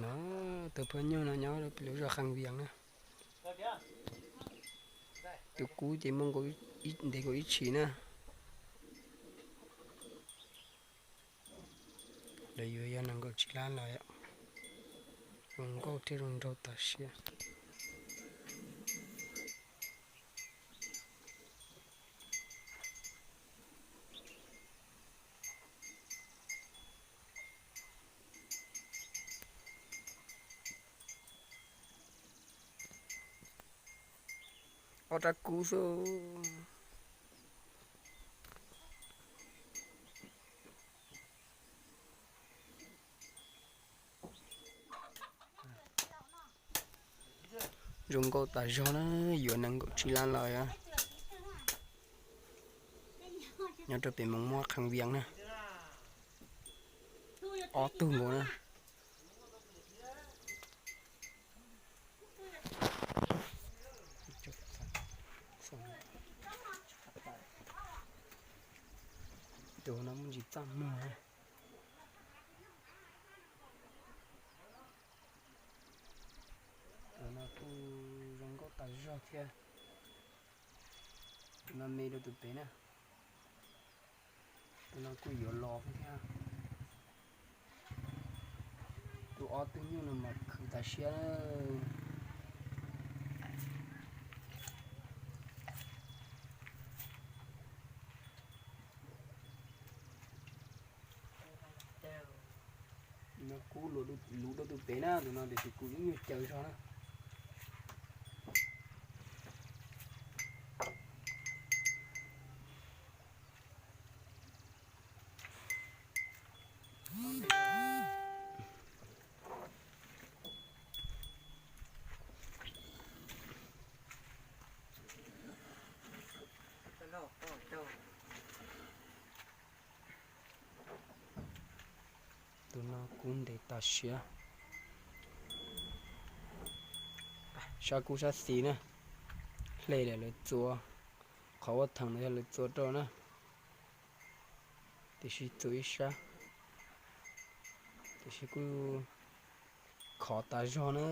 No, tus phooj ywg no nyob lub zos Kham Vias na. Tus kub ces muaj ntev nkaus ib tshim na. Lawv yuav yog nees nkaum tsib lab los zoo nkauj thiab zoo nraug tas siab. Ob rab kub xwb. Zoo nkauj tas zog na, yuav nees nkaum tsib lab los. Nyob rau pem Moos Muab Kham Vias na. Ob tug nkaus na. Tus no muaj ntsis txaj muag. Tus no kuj zoo nkauj tas zog thiab. Tus no me rau tus pem na. Tus no kuj yuav los thiab. Tus ob tug nyuj no mas khwv tas siab. No kub luv rau tus pem na, tus no tes tus kub ib nyuag caws zog na. Tus no kub ntev tas siab. Sab kub sab xis na, hle lawm lawv txua, qhov ua theem no yog lawv txua rau na. Tiam sis txua ib sab, tiam sis kuj khov tas zog na.